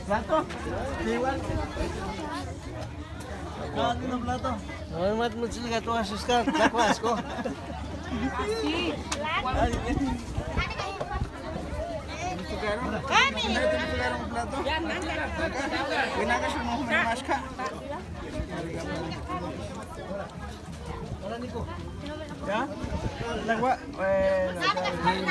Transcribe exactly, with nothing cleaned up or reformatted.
¿Plato? Sí, igual. No, no, plato. No, no, no, no, no, no, no, no, no, no. Así. Ay, ay. ¿Plato? Ven acá, yo no me masca. ¿Ya? ¿Lengua? Bueno,